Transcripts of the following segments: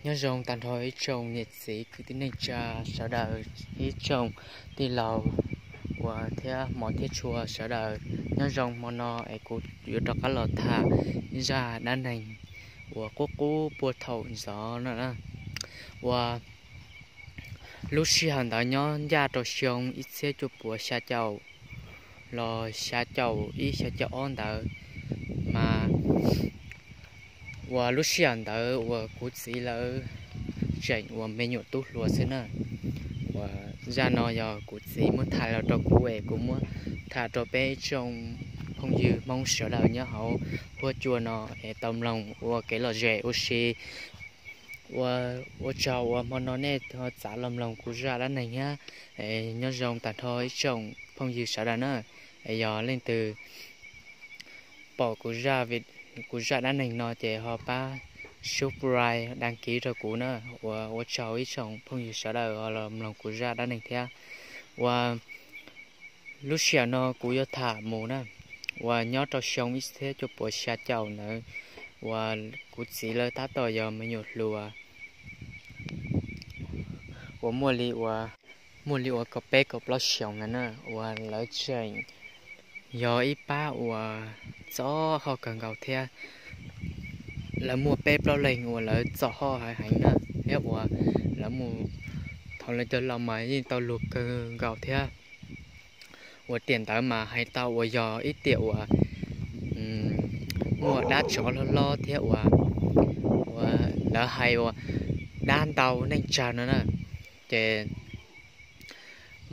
Nyob zoo tag nrho ib tsoom niam txiv kwv tij neej tsa sawv daws, ib tsoom tij laug uas thiab hmov thiab tshua sawv daws. Nyob zoo hmo no es kuv yuav rov qab los tham zaj dab neeg uas qub qub puag thaum ntxov no na. Uas lub sij hawm ntawd nyob ncaj rau xyoo ib txhiab cuaj puas xya caum los xya caum ib xya caum ob ntawd mas uas lub sij hawm ntawd uas kuv txiv lawv tseem uas me nyuam tub hluas xwb na. Uas zaj no yog kuv txiv muab tham los rau kuv es kuv muab tham rau peb tsoom phooj ywg Hmoob sawv daws nyob hauv huab cua no es tau mloog ua kev lom zem ua si. Ua tsaug uas hmo no nej txav los mloog kuv zaj dab neeg thiab. Nyob zoo tag nrho ib tsoom phooj ywg sawv daws na. Yog leej twg pom kuv zaj dab neeg no ces ho pab subscribe, đăng ký rau kuv na. Uas ua tsaug ib tsoom phooj ywg sawv daws los mloog kuv zaj dab neeg thiab. Uas lub sij hawm no kuv yuav tham mus na, uas nyob rau xyoo ib txhiab cuaj puas xya caum ntawd, uas kuv txiv lawv tab tom yog me nyuam hluas uas muaj li uas, muaj li uas kaum peb kaum plaub xyoos ntawd na, uas lawv tseem yog ib pab uas txom hoj kawg nkaus thiab. Lawv muaj peb plaub leeg uas lawv txom hoj heev heev na, thiab uas lawv mus, thaum lawv cov laus mas yeej tau luag kawg nkaus thiab. Uas tiam ntawd mas hais tau uas yog ib tiam uas muaj dab tsov hlob hlob thiab uas, uas lawv hais uas dab ntau neej tsawg no na. Ces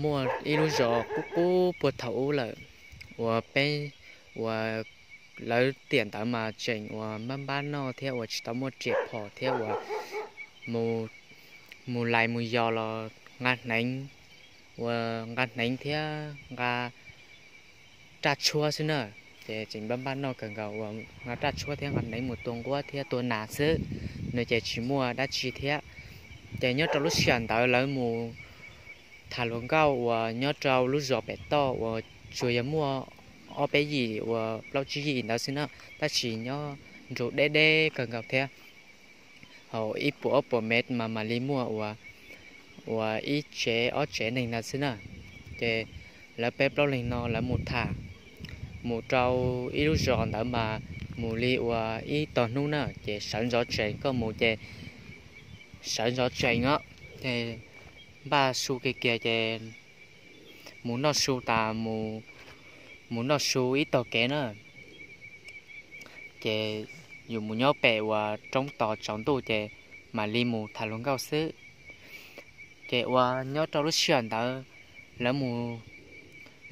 muaj ib lub zos qub qub puag thaum ub lawm, uas peb, uas lawv tiam ntawd mas tseem uas npab npab noj thiab uas tsis tau muaj riam phom thiab uas mus lais mus yos los nqa hneev, uas nqa hneev thiab nqa raj tshuab xwb na. Ces tseem npab npab noj kawg nkaus uas nqa raj tshuab thiab nqa hneev mus tua nquab thiab tua nas xwb, nws ces tsis muaj dab tsi thiab. Ces nyob rau lub sij hawm ntawd lawv mus tham hluas nkauj uas nyob rau lub zos pem toj uas tsuas yog muaj ob peb yim uas plaub tsib yim ntawd xwb na, tab sis nyob nrug deb deb kawg nkaus thiab. Hauv ib puas ob puas mev mas mam li muaj uas ib tsev ob tsev neeg ntawd xwb na. Ces lawv peb plaub leeg no lawv mus tham, mus rau ib lub zos ntawd mas mus li uas ib tog hnub na, ces sawv ntxov tsees koj mus ces sawv ntxov tsees os, ces npaj su kiag kiag ces mus noj su tas, mus noj su ib tog kev na, ces yus mus nyob pem uas roob tos tsaus ntuj ces mam li mus tham hluas nkauj xwb. Ces uas nyob rau lub sij hawm ntawd lawv mus,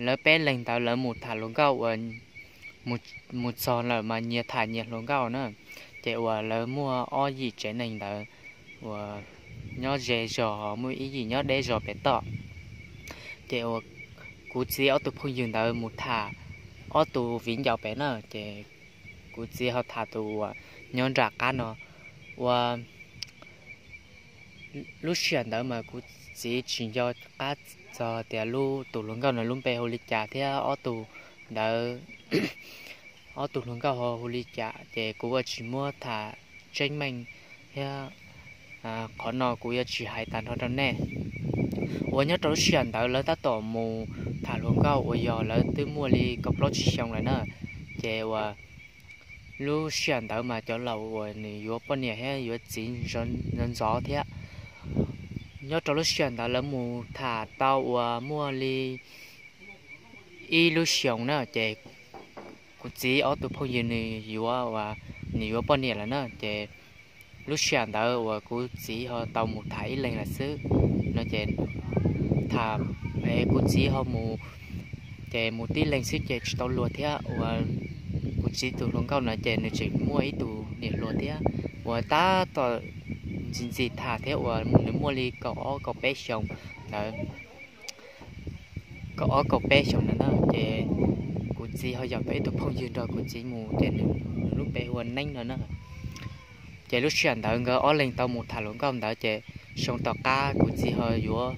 lawv peb leeg ntawd lawv mus tham hluas nkauj uas mus txog lawm mas nyias tham nyias hluas nkauj na. Ces uas lawv muaj ob yim tsev neeg ntawd uas nyob ze zog, muaj ib yim nyob deb zog pem toj. Ces uas kuv txiv ob tug phooj ywg ntawd mus tham ob tug viv ncaus pem na, ces kuv txiv ho tham tus uas nyob nram qab no. Uas lub sij hawm ntawd mas kuv txiv tsis nco qab txog tias tus hluas nkauj no lub npe hu li cas thiab ob tug ntawd, ob tug hluas nkauj ho hu li cas ces kuv ua tsis muab tham tseeb meej thiab. Qhov no kuv yuav tsis hais tag nrho rau nej. Uas nyob rau lub sij hawm ntawd lawv tab tom mus tham hluas nkauj uas yog lawv twb muaj li kaum plaub tsib xyoo lawm na. Ces uas lub sij hawm ntawd mas cov laus uas nws yuav poj niam thiab yuav txiv ntxov ntxov thiab. Nyob rau lub sij hawm ntawd lawv mus tham tau uas muaj li ib lub xyoos na, ces kuv txiv ob tug phooj ywg nws yuav, nws yuav poj niam lawm na, ces lub sij hawm ntawd uas kuv txiv ho tau mus tham ib leeg lawm xwb no ces tham, kuv txiv ho mus, ces mus tib leeg xwb ces tsis tau luag thiab. Uas kuv txiv tus hluas nkauj no ces nws tseem muaj ib tug niam hluas thiab uas tab tom ntxim ntxim tham thiab uas nws muaj li kaum ob kaum peb xyoos ntawd, kaum ob kaum peb xyoos ntawd na. Ces kuv txiv ho yaum tau ib tug phooj ywg nrog kuv txiv mus ces nws lub npe hu ua Neeb no na. Ces lub sij hawm ntawd nkawd ob leeg tau mus tham hluas nkauj ntawd ces xyoo tom qab kuv txiv ho yuav,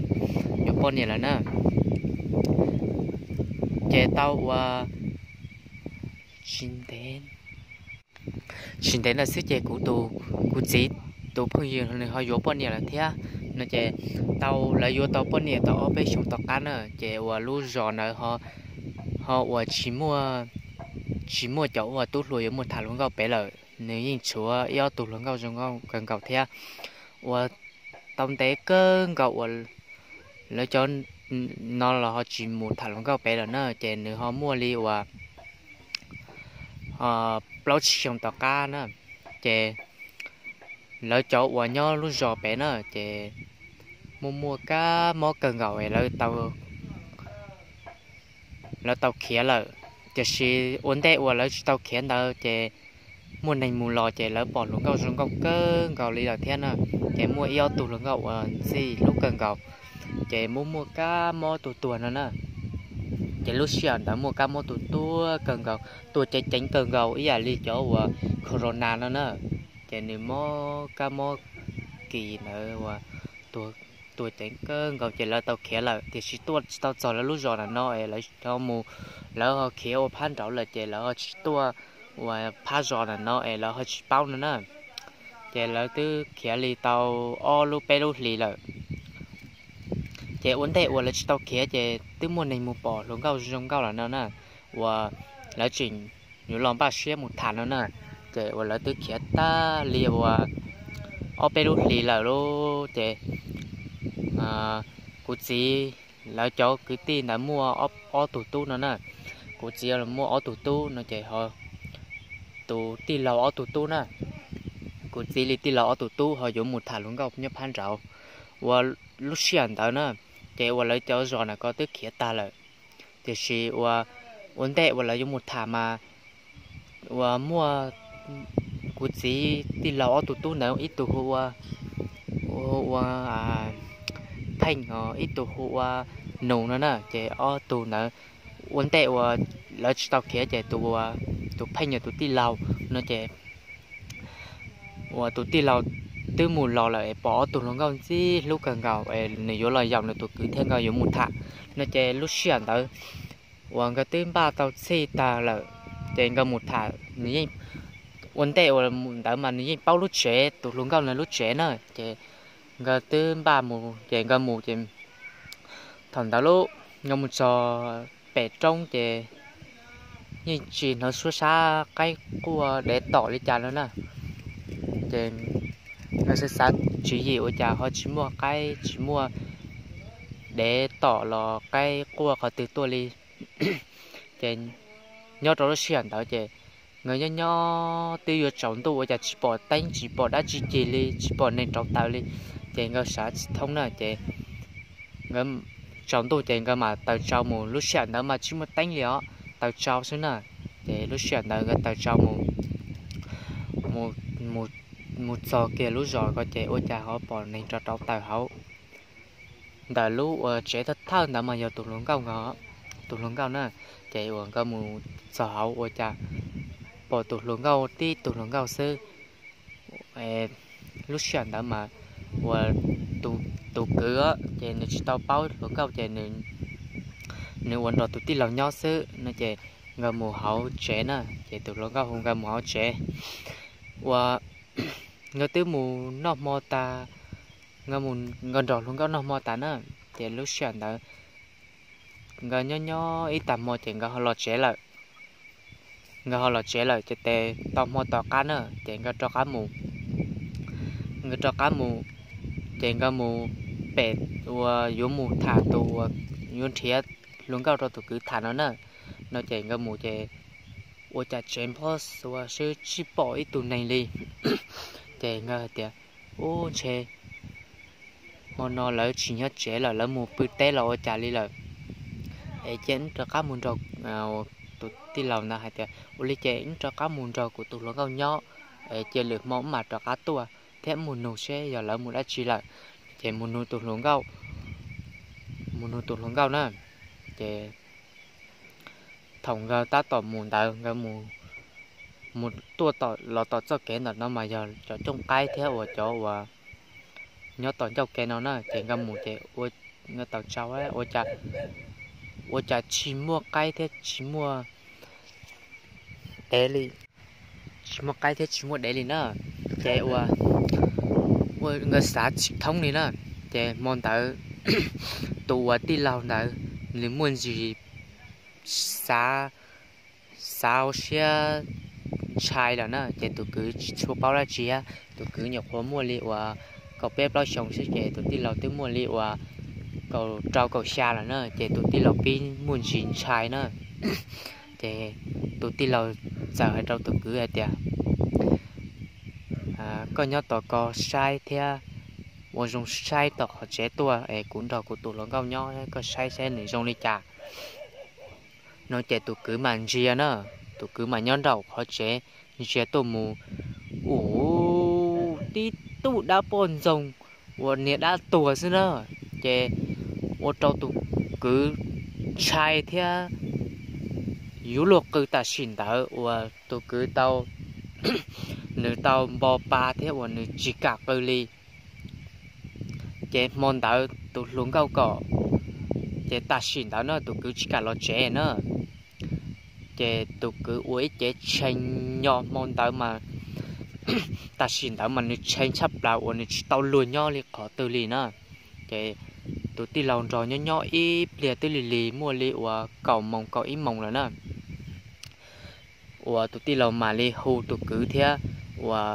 yuav poj niam lawm na. Ces tau uas tsis ntev, tsis ntev ntawd xwb ces kuv tus, kuv txiv tus phooj ywg nws ho yuav poj niam lawm thiab no ces tau, lawv yuav tau poj niam tau ob peb xyoos tom qab na ces uas lub zos ntawd ho uas tsis muaj cov uas tub hluas yuav mus tham hluas nkauj pem lawm, nws yeej tshuav ib ob tug hluas nkauj zoo nkauj kawg nkaus thiab. Uas tau ntev kawg nkaus uas lawv cov no los ho tsis mus tham hluas nkauj pem lawm na ces nws ho muaj li uas plaub tsib xyoos tom qab na ces lawv cov uas nyob lub zos pem na ces muaj muaj kab mob kawg nkaus es lawv tau khiav lawm. Tiam sis ua ntej uas lawv tsis tau khiav ntawd ces muaj neeg mus los ces lawv pom hluas nkauj zoo nkauj kawg nkaus li lawm thiab na. Ces muaj ib ob tug hluas nkauj uas ntxim hlub kawg nkaus, ces muaj muaj kab mob tuag tuag no na. Ces lub sij hawm ntawd muaj kab mob tuag tuag kawg nkaus, tuag ceev ceev kawg nkaus ib yam li cov uas corona no na. Ces nws mob kab mob kis ntawd uas tuag ceev kawg nkaus ces lawv tau khiav lawm, tiam sis tuaj tsis tau txog lawv lub zos ntawm no es lawv ho mus, lawv ho khiav ua phab nraud lawm ces lawv ho tsis tuaj uas phab zos ntawm no es lawv ho tsis paub no na. Ces lawv twb khiav li tau ob lub peb lub hlis lawm. Ces ua ntej uas lawv tsis tau khiav ces twb muaj neeg mus pom hluas nkauj zoo nkauj lawm no na, uas lawv tseem yuav los npaj siab mus tham no na. Ces uas lawv twb khiav tag li uas ob peb lub hlis lawm lauj. Ces kuv txiv, lawv cov kwv tij ntawd muaj ob tug tub no na. Kuv txiv muaj ob tug tub no ces ho tus tij laug ob tug tub na, kuv txiv li tij laug ob tug tub ho yuav mus tham hluas nkauj nyob phab nraud. Uas lub sij hawm ntawd na, ces uas lawv cov zos ntawm ko twb khiav tag lawm, tiam sis uas ua ntej uas lawv yuav mus tham mas uas muaj kuv txiv tij laug ob tug tub ntawd ib tug hu ua Pheej, ib tug hu ua Nus no na. Ces ob tug ntawd ua ntej uas lawv tsis tau khiav ces tus Pheej yog tus tij laug no ces uas tus tij laug twb mus los lawm es pom ob tug hluas nkauj ntxim hlub kawg nkaus es nws yuav los yaum nws tus kwv thiab nkawd yuav mus tham no ces lub sij hawm ntawd uas nkawd twb npaj tau txhij tag lawm ces nkawd mus tham, nws yeej, ua ntej uas ntawd mas nws yeej paub lub tsev, tus hluas nkauj ntawd lub tsev na. Ces nkawd twb npaj mus ces nkawd mus ces thaum ntawd lub, nkawd mus txog pem roob ces yeej tsis hnov suab sab qaib quaj dev tom li cas no na. Ces nkawd xav xav tswv yim ua cas ho tsis muaj qaib tsis muaj dev tom los qaib quaj qhov twg tuaj li. Ces nyob rau lub sij hawm ntawd ces nkawd nyob nyob twb yuav tsaus ntuj ua cas tsis pom teeb tsis pom dab tsi cig li, tsis pom neeg rauv taws li. Ces nkawd xav tsis thoob na ces nkawd tsaus ntuj ces nkawd mam taws tsau mus, lub sij hawm ntawd mas tsis muaj teeb li os, taws tsau xwb na. Ces lub sij hawm ntawd nkawd taws tsau mus, mus txog kiag lub zos ko ces ua cas ho pom neeg rauv rauv taws hauv ntawm lub uas tsev thawj thawj ntawd mas yog tus hluas nkauj, tus hluas nkauj na. Ces uas nkawd mus txog hauv ua cas pom tus hluas nkauj tib tug hluas nkauj xwb. Lub sij hawm ntawd mas uas tus kwv ces nws tsis tau paub hluas nkauj ces nws ua nrog tus tij laug nyob xwb no ces nkawd mus hauv tsev na, ces tus hluas nkauj hu nkawd mus hauv tsev. Uas nkawd twb mus noj hmo tas, nkawd nrog hluas nkauj noj hmo tas na, ces lub sij hawm ntawd nkawd nyob nyob ib tag hmo ces nkawd ho los tsev lawm. Nkawd ho los tsev lawm ces tes tau hmo tom qab na ces nkawd rov qab mus. Nkawd rov qab mus, ces nkawd mus pem uas yuav mus tham tus uas yuav nrhiav hluas nkauj rau tus kwv tham no na. No ces nkawd mus ces ua cas tsev nphob xuas xwb tsis pom ib tug neeg li. Ces nkawd hais tias, ub, ntshe hmo no lawv tsis nyob tsev lawm, lawv mus pw teb los ua cas li lawm. Es cia wb rov qab mus nrog, tus tij laug ntawd hais tias ua li ces wb rov qab mus nrog kuv tus hluas nkauj nyob, es cia lwm hmo wb mam rov qab tuaj thiab mus nug seb yog lawv mus dab tsi lawm. Ces mus nug tus hluas nkauj, mus nug tus hluas nkauj na. Ces thaum nkawd tab tom mus ntawd nkawd mus, mus tuaj los tom txoj kev ntawm no mas yog cov cooj qaib thiab uas cov uas nyob tom ncauj kev no na. Ces nkawd mus ces ua, nkawd taws tsau ua cas, ua cas tsis muaj qaib thiab tsis muaj dev li, tsis muaj qaib thiab tsis muaj dev li na. Ces uas nkawd xav tsis thoob li na. Ces hmo ntawd tus uas tij laug ntawd nws muaj ntsis xav, xav siab ntshai lawm na, ces tus kwv tsis tshua paub dab tsi thiab. Tus kwv nyuam qhuav muaj li uas kaum peb plaub xyoos xwb, ces tus tij laug twb muaj li uas kaum rau kaum xya lawm na, ces tus tij laug pib muaj ntsis ntshai na. Ces tus tij laug txawm hais rau tus kwv hais tias, koj nyob tos ko saib thiab, ua zoo saib tom qhov tsev tuaj es kuv nrog kuv tus hluas nkauj nyob, koj saib saib nws zoo li cas. No ces tus kwv mas ntsia na, tus kwv mas nyob nraum qhov tsev ntsia tuaj mus, ua tib tug dab poj ntxoog uas niag dab tuag xwb na. Ces ua rau tus kwv ntshai thiab yuav luag qw tam sim ntawd uas tus kwv tau, nws tau npo pa thiab uas nws tsis kam qw li. Ces hmo ntawd tus hluas nkauj kom, ces tam sim ntawd na tus kwv tsis kam los tsev na. Ces tus kwv ua ib cev tshee nyo hmo ntawd mas, tam sim ntawd mas nws tshee tshaj plaws uas nws tsis tau luag nyob li qhov twg li na. Ces tus tij laug nrog nyob nyob ib pliag twb lig lig muaj li uas kaum moos kaum ib moos lawm na. Uas tus tij laug mam li hu tus kwv thiab uas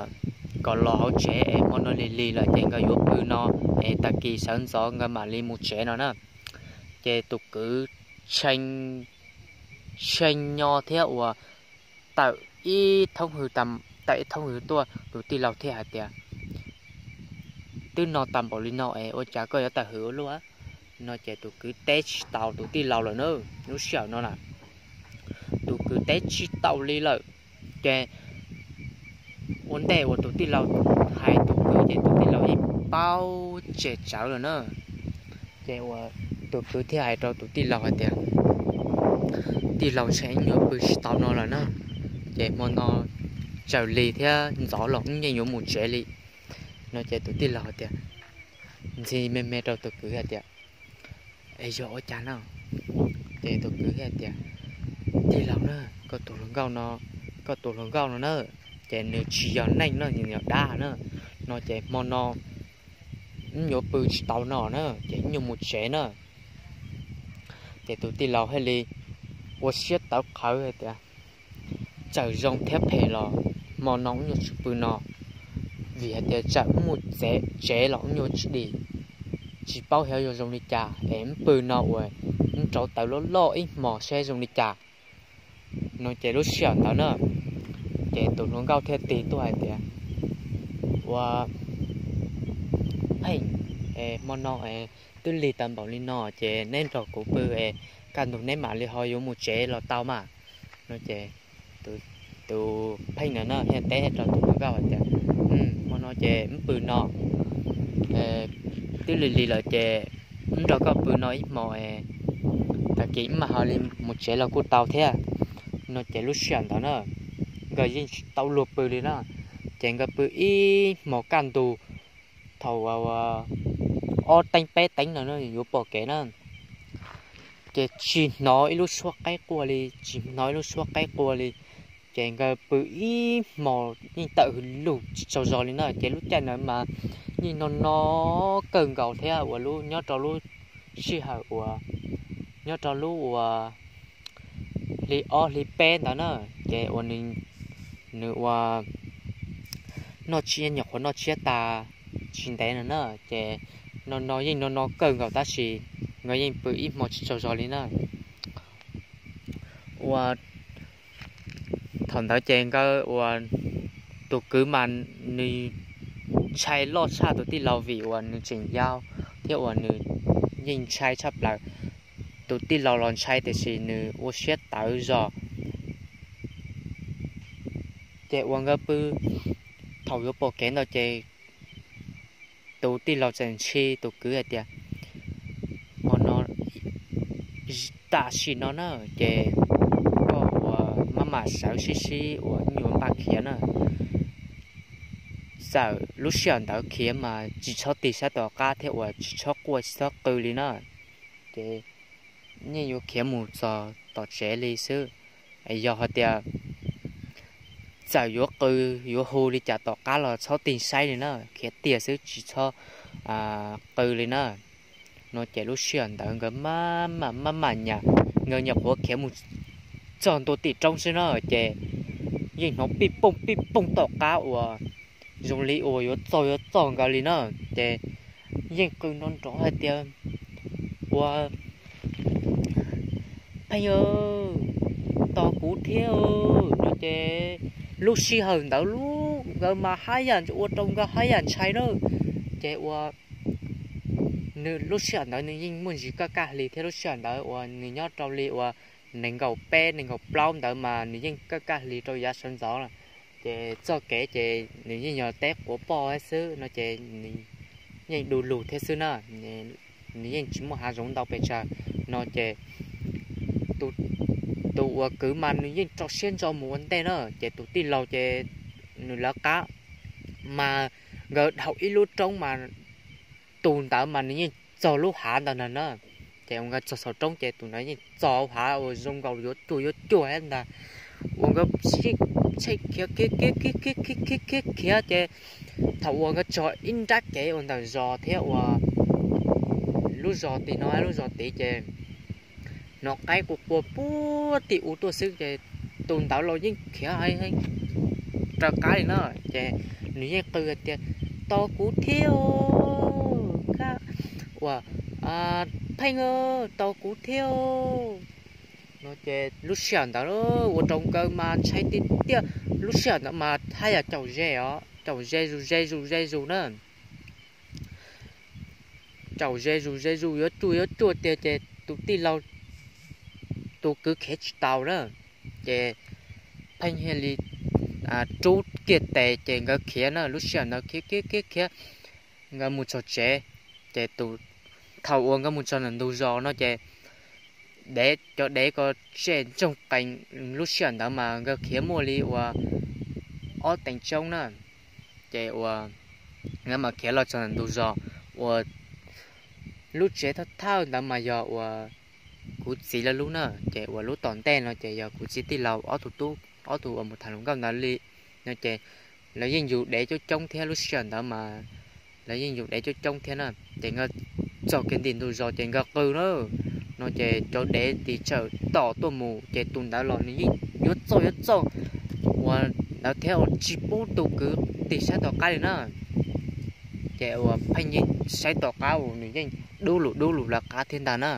kom los hauv tsev es hmo no lig lig lawm ces nkawd yuav pw no, es tag kis sawv ntxov nkawd mam li mus tsev no na. Ces tus kwv tshee nyo thiab uas tawm ib thoob hw, tawm ib thoob hw tuaj, tus tij laug thiaj hais tias, twb no tas npaum li no es ua cas koj yuav tawm hws ua luaj? No ces tus kwv teb tsis tau tus tij laug lawm na, lub sij hawm no na tus kwv teb tsis tau li lawm. Ces ua ntej uas tus tij laug hais tus kwv ces tus tij laug yeej paub tsem tsawv lawm na. Ces uas tus kwv thiaj hais rau tus tij laug hais tias, tij laug, ntshe wb yuav pw tsis tau no lawm na, ces hmo no tsaws lig thiab ntxov los wb yeej yuav mus tsev li. No ces tus tij laug hais tias, ntxhi me me rau tus kwv hais tias, es yog ua cas na? Ces tus kwv thiaj tias, tij laug na, koj tus hluas nkauj no, koj tus hluas nkauj no na, ces nws tsis yog neeg no, nws yog dab na. No ces hmo no wb yuav pw tsis tau no na, ces wb yuav mus tsev na. Ces tus tij laug thiaj li ua siab tawv qhawv hais tias, txawm zoo thiab phem los hmo no wb yuav tsum pw no, vim hais tias txawm wb mus tsev los wb yuav tsis dim, tsis paub xyov yuav zoo li cas es wb pw no uas wb rauv taws loj loj ib hmos saib zoo li cas. No ces lub sij hawm ntawd na, ces tus hluas nkauj thiaj tig tuaj hais tias, ua, Pheej, hmo no twb lig tau npaum li no ces neb nrog kuv pw es kaj ntug neb mam li ho yuav mus tsev los tau mas. No ces tus Pheej ntawd na thiaj teb rau tus hluas nkauj hais tias, hmo no ces wb pw no, twb lig lig lawm ces wb nrog koj pw no ib hmos, tag kis wb mam ho li mus tsev los kuj tau thiab. No ces lub sij hawm ntawd na, nkawd yeej tsis tau luag pw li na, ces nkawd pw ib hmos kaj ntug, thaum ob teev peb teev no yuav pom kev na, ces tsis hnov ib lub suab qaib quaj li, tsis hnov ib lub suab qaib quaj li. Ces nkawd pw ib hmos yeej tawm hws lug tsis tsaug zog li na, ces lub caij ntawd mas yeej no no kawg nkaus thiab uas lub, nyob rau lub sij hawm uas, nyob rau lub uas hli ob hli peb ntawd na, ces uas nws ua noj tshiab, nyuam qhuav noj tshiab tas tsis ntev no na, ces no no yeej no no kawg nkaus tab sis nkawd yeej pw ib hmos tsis tsaug zog li na. Ua thaum ntawd ces nkawd ua, tus kwv mas nws ntshai loj tshaj tus tij laug vim uas nws tseem yau thiab uas nws yeej ntshai tshaj plaws. Tus tij laug los ntshai tiam sis nws ua siab tawv zog. Ces uas nkawd pw, thaum yuav pom kev ntawd ces tus tij laug txawm ntshis tus kwv hais tias, hmo no tam sim no na, ces koj uas maj mam sawv sib sib uas ib nyuag npaj khiav na. Txawm lub sij hawm ntawd khiav mas tsis txhob tig sab tom qab thiab uas tsis txhob quaj tsis txhob qw li na, ces yeej yuav khiav mus txog tom tsev li xwb. Yog hais tias txawm yuav qw yuav hu li cas tom qab los txhob tig saib li na, khiav tiag xwb tsis txhob qw li na. No ces lub sij hawm ntawd nkawd maj mam maj mam nyas, nkawd nyuam qhuav khiav mus txog ntua tim roob xwb na ces yeej hnov pij pooj pij pooj tom qab uas zoo li uas yuav txog yuav txog nkawd li na. Ces yeej qw nrov nrov hais tias, ua, Pheej, tos kuv thiab no ces lub sij hawm ntawd lub nkawd mas haj yam ua rau nkawd haj yam ntshai na. Ces ua, nws lub sij hawm ntawd nws yeej muaj ntsis kaj kaj hli thiab lub sij hawm ntawd uas nws nyob rau li uas nees nkaum peb nees nkaum plaub ntawd mas nws yeej kaj kaj hli rau yav sawv ntxov lawm. Ces txoj kev ces nws yeej yog teb quav poj xwb no ces yeej du lug thiab xwb na, nws yeej tsis muaj hav zoov ntau pes tsawg no ces tus uas kwv mas nws yeej rau siab ntso mus ua ntej na ces tus tij laug ces nws lawv qab mas nkawd dhau ib lub roob mas tus ntawd mas nws yeej txog lub hav ntawd na. Ces ua nkawd txog saum roob ces tus ntawd yeej txog hav uas zoo nkaus yuav cuag yuav cuag thiab ntag. Ua nkawd tshee khiav khiav khiav khiav khiav khiav khiav khiav khiav ces thaum uas nkawd txog ib nrab kev uas ntawm zos thiab uas lub zos tim no lub zos tid ces hnov qaib qua qua puag tim ub tuaj xwb ces tus ntawd los yeej khiav raws qab li na. Ces nws yeej qw tias, Tos kuv thiab, ua, Pheej, tos kuv thiab no ces lub sij hawm ntawd ua rau nkawd mas ntshai tiag tiag. Lub sij hawm ntawd mas haj yam caum ze os, caum ze zus ze zus ze zus na. Caum ze zus ze zus yuav cuag yuav cuag tiag ces tus tij laug, tus kwv khiav tsis tau na. Ces Pheej thiaj li rub kiag tes ces nkawd khiav na. Lub sij hawm ntawd khiav khiav khiav khiav, nkawd mus txog tsev. Ces thaum uas nkawd mus txog ntawm ntug zos no ces dev, cov dev ko tsem ntsoog qees. Lub sij hawm ntawd mas nkawd khiav muaj li uas ob teev tsoob na. Ces ua, nkawd mas khiav los txog ntawm ntug zos uas lub tsev thawj thawj ntawd mas yog uas kuv txiv lawv lub na. Ces uas lub tom ntej no ces yog kuv txiv tij laug ob tug tub, ob tug uas mus tham hluas nkauj ntawd li no ces lawv yeej yug dev coob coob thiab lub sij hawm ntawd mas lawv yeej yug dev coob coob thiab na. Ces nkawd txog kiag ntim ntug zos ces nkawd qw na, no ces cov dev tis tsawm tom tuaj mus ces tus ntawd los nws yeej yuav txauj yuav txauj ua ntawd thiab ua tsis pub tus kwv tig saib tom qab li na. Ces uas Pheej yeej saib tom qab uas nws yeej dub lug dub lug lawv qab thiab ntag na.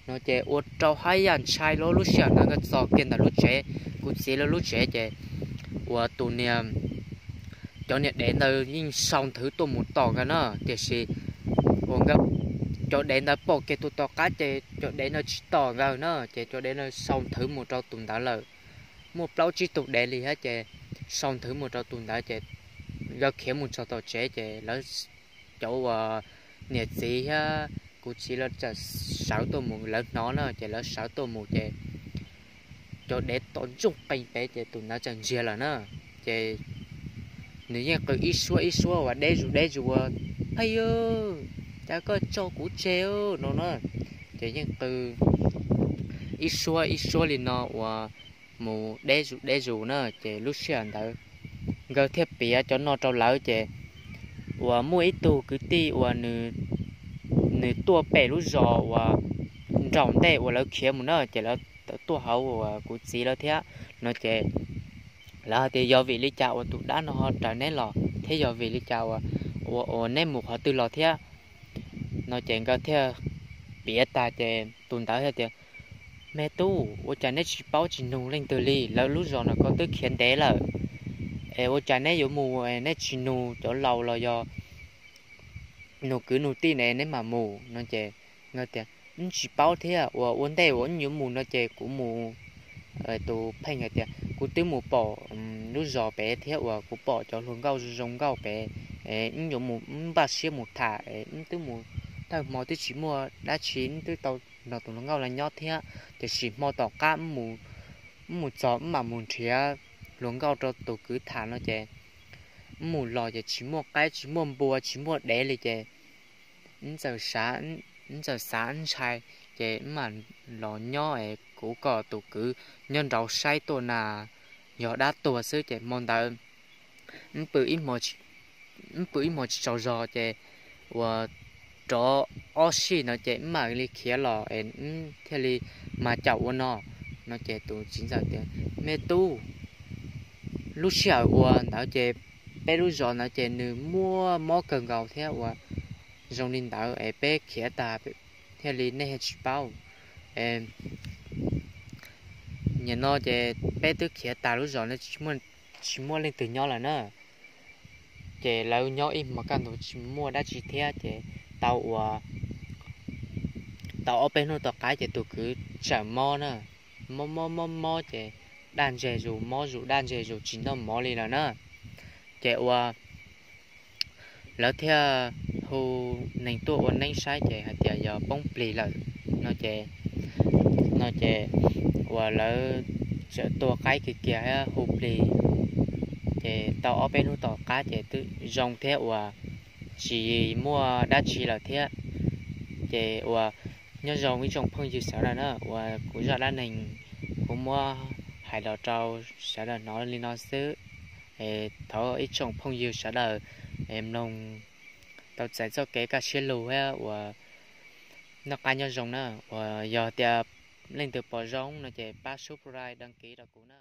No ces ua rau haj yam ntshai lub, lub sij hawm ntawd nkawd txog kiag ntawm lub tsev, kuv txiv lawv lub tsev ces uas tus niag, cov niag dev ntawd yeej sau nthwv tuaj mus tom nkawd na, tiam sis uas nkawd, cov dev ntawd pom kiag tus tom qab ces cov dev ntawd tsis tom nkawd na, ces cov dev ntawd sau nthwv mus rau tus ntawd lawm. Muaj plaub tsib tug dev li thiab ces sau nthwv mus rau tus ntawd ces nkawd khiav mus txog tom tsev ces lawv, cov uas niam txiv thiab kuv txiv lawv txawm sawv tuaj mus, lawv hnov na ces lawv sawv tuaj mus ces cov dev tom ntsoog qees pem ces tus ntawd txawm ntsiag lawm na. Ces nws yeej qw ib suab ib suab uas deb zus deb zus ua, Pheej, cas koj tso kuv tseg no na. Ces yeej qw ib suab ib suab li no uas mus deb zus deb zus na. Ces lub sij hawm ntawd nkawd thiaj piav cov no rau lawv ces uas muaj ib tug kwv tij uas nws tuaj pem lub zos uas nraum ntej uas lawv khiav mus na, ces lawv tawm tuaj hauv uas kuv txiv lawv thiab no ces lawv hais tias, Yog vim li cas uas tus dab no ho raws neb los thiab yog vim li cas uas, uas, uas neb mus qhov twg los thiab? No ces nkawd thiaj piav tag ces tus ntawd thiaj tias, Me tub, ua cas neb tsis paub tsis nug leej twg li? Lawv lub zos no ko twb khiav ntev lawm, es ua cas neb yuav mus neb tsis nug cov laus los yog nug kwv nug tij ne neb mam mus? No ces nkawd tias, Wb tsis paub thiab, uas ua ntej uas wb yuav mus no ces kuv mus, tus Pheej hais tias, Kuv twb mus pom lub zos pem thiab uas kuv pom cov hluas nkauj zoo zoo nkauj pem, wb yuav mus, wb npaj siab mus tham, wb twb mus thawj hmo twb tsis muaj dab tsi, wb twb tau nrog tus hluas nkauj no nyob thiab, tiam sis hmo tom qab wb mus txog wb mam mus nrhiav hluas nkauj rau tus kwv tham no ces wb mus los ces tsis muaj qaib tsis muaj npua tsis muaj dev li ces wb txawm xav, wb txawm xav ntshai, ces wb mam los nyob es kuv kom tus kwv nyob nraud saib tuaj na. yog dab tuag xwb ces hmo ntawd wb pw ib hmos tsis tsaug zog ces uas rov ob sij no ces wb mam li khiav los es wb thiaj li mas caum ua no. No ces tus txiv ntxawm tias, Me tub, lub sij hawm uas ntawd ces peb lub zos ntawd ces nws muaj mob kawg nkaus thiab uas zoo li ntawd es peb khiav tas thiaj li nej tsis paub. Nim no ces peb twb khiav tas lub zos no tsis muaj leej twg nyob lawm na. Ces lawv nyob ib hmos kaj ntug tsis muaj dab tsi thiab ces tau ua tau ob peb hnub tom qab ces tus kwv tsawm mob na, mob mob mob mob ces daj ntseg zus, mob zus daj ntseg zus tsis noj mov li lawm na. Ces ua lawv thiaj hu neeg tuaj ua neeb saib ces hais tias yog poob plig lawm no ces, no ces uas lawv txawm tua qaib kiag kiag thiab hu plig. Ces tau ob peb hnub tom qab ces twb zoo thiab uas tsis muaj dab tsi lawm thiab. Ces uas nyob zoo ib tsoom phooj ywg sawv daws na, uas kuv zaj dab neeg kuv muab hais los rau sawv daws hnov li no xwb. Thov ib tsoom phooj ywg sawv daws mloog tau txais txoj kev kaj siab lug thiab uas noj qab nyob zoo na. Uas yog tias leej twg pom zoo no ces pab subscribe, đăng ký rau kuv na.